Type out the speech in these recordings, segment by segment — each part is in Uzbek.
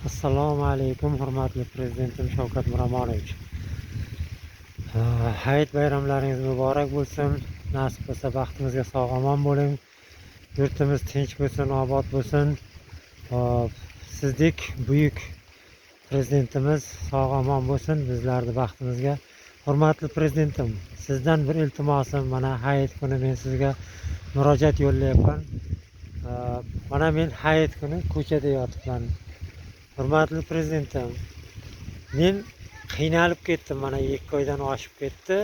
Assalomu alaykum, hurmatli prezidentim Shavkat Miromonovich. Hayit bayramlaringiz muborak bo'lsin. Nasib bo'lsa baxtimizga sog' omon bo'ling. Yurtimiz tinch bo'lsin, obod bo'lsin. Hop, sizdek buyuk prezidentimiz sog' omon bo'lsin bizlarni baxtimizga. Hurmatli prezidentim, sizdan bir iltimosim, mana hayit kuni men sizga murojaat yo'llayapman. Mana men hayit kuni ko'chada yotibman. Hurmatli prezidentim, men qiynalib ketdim, mana 2 oydan oshib ketdi.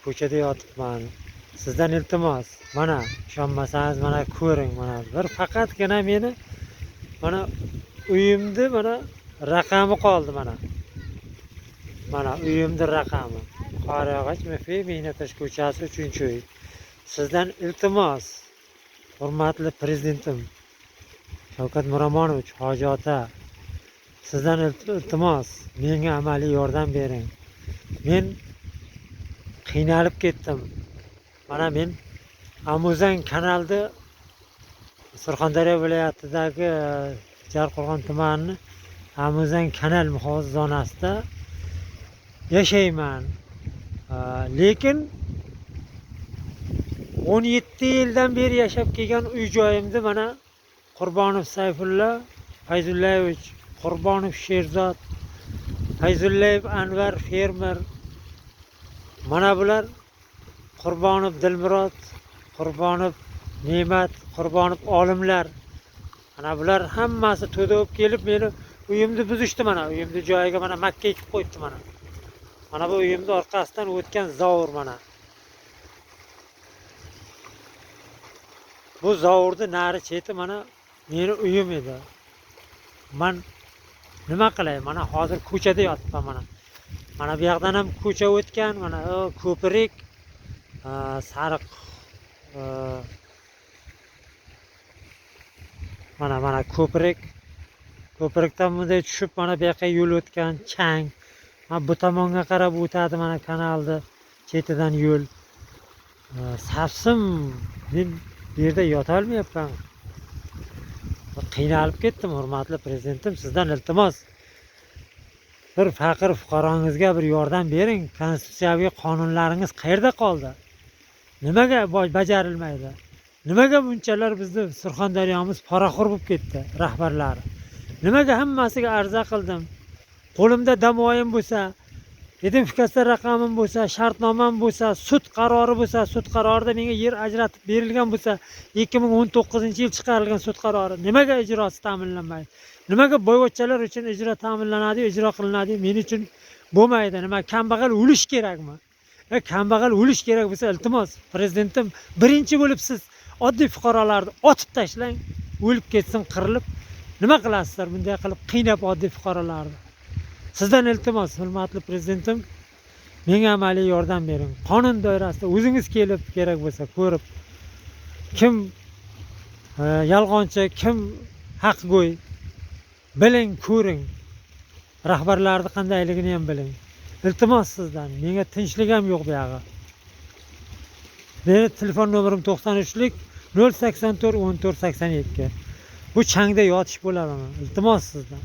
Ko'chada yotibman. Sizdan iltimos, mana ishonmasangiz mana ko'ring, mana bir faqatgina meni mana uyimni mana raqami qoldi mana. Mana uyimni raqami. Qorayog'och MF Mehnatkash ko'chasi 3-uy. Sizdan iltimos, hurmatli prezidentim Shavkat Miromonovich, Hoji ota, sizdan iltimos, menga amaliy yordam bering. Men qiynalib ketdim. Mana men Amuzang kanalda Surxondaryo viloyatidagi Jarqo'rg'on tumanini Amuzang kanal muhofaza zonasida yashayman. Lekin 17 yildan beri yashab kelgan uy joyimni mana Qurbonov Sayfulla Fayzullayevich, Qurbonov Sherzod, Fayzullayev Anvar fermer, mana bular Qurbonov Dilmurod, Qurbonov Ne'mat, Qurbonov olimlar, mana bular hammasi to'da bo'lib kelib meni uyimni buzishdi. Mana uyimni joyiga mana makka ekib qo'yibdi mana. Mana bu uyimni orqasidan o'tgan zovur mana. Bu zovurni nari cheti mana meni uyim edi. Man nima qilay? Mana hozir ko'chada yotibman mana. Mana bu yoqdan ham ko'cha o'tgan, mana ko'prik, sariq, mana ko'prik. Ko'prikdan bunday tushib mana bu yoqqa yo'l o'tgan, chang. Mana bu tomonga qarab o'tadi mana kanalni chetidan yo'l. Sapsim men bu yerda yotolmayapman. Qiynalib ketdim, hurmatli prezidentim, sizdan iltimos. Bir faqir fuqarongizga bir yordam bering. Konstitutsiyaviy qonunlaringiz qayerda qoldi? Nimaga bajarilmaydi? Nimaga bunchalar bizni Surxondaryomiz poraxo'r bo'lib ketdi rahbarlari? Nimaga hammasiga arza qildim? Qo'limda damoyim bo'lsa, identifikatsiya raqamim bo'lsa, shartnomam bo'lsa, sud qarori bo'lsa, sud qarorida menga yer ajratib berilgan bo'lsa, 2019-yil chiqarilgan sud qarori nimaga ijrosi ta'minlanmaydi? Nimaga boyvachchalar uchun ijro ta'minlanadi, ijro qilinadi, men uchun bo'lmaydi? Nima, kambag'al o'lish kerakmi? Kambag'al o'lish kerak bo'lsa, iltimos, prezidentim, birinchi bo'lib siz oddiy fuqarolarni otib tashlang, o'lib ketsin, qirilib. Nima qilasizlar bunday qilib qiynab oddiy fuqarolarni? Sizdan iltimos, hurmatli prezidentim, menga amaliy yordam bering. Qonun doirasida o'zingiz kelib kerak bo'lsa ko'rib, kim yolg'onchi, kim haqgo'y biling, ko'ring. Rahbarlarni qandayligini ham biling. Iltimos sizdan, menga tinchlik ham yo'q bu yog'i. Meni telefon nomerim 93lik 084 14 82. Bu changda yotish bo'ladimi? Iltimos sizdan.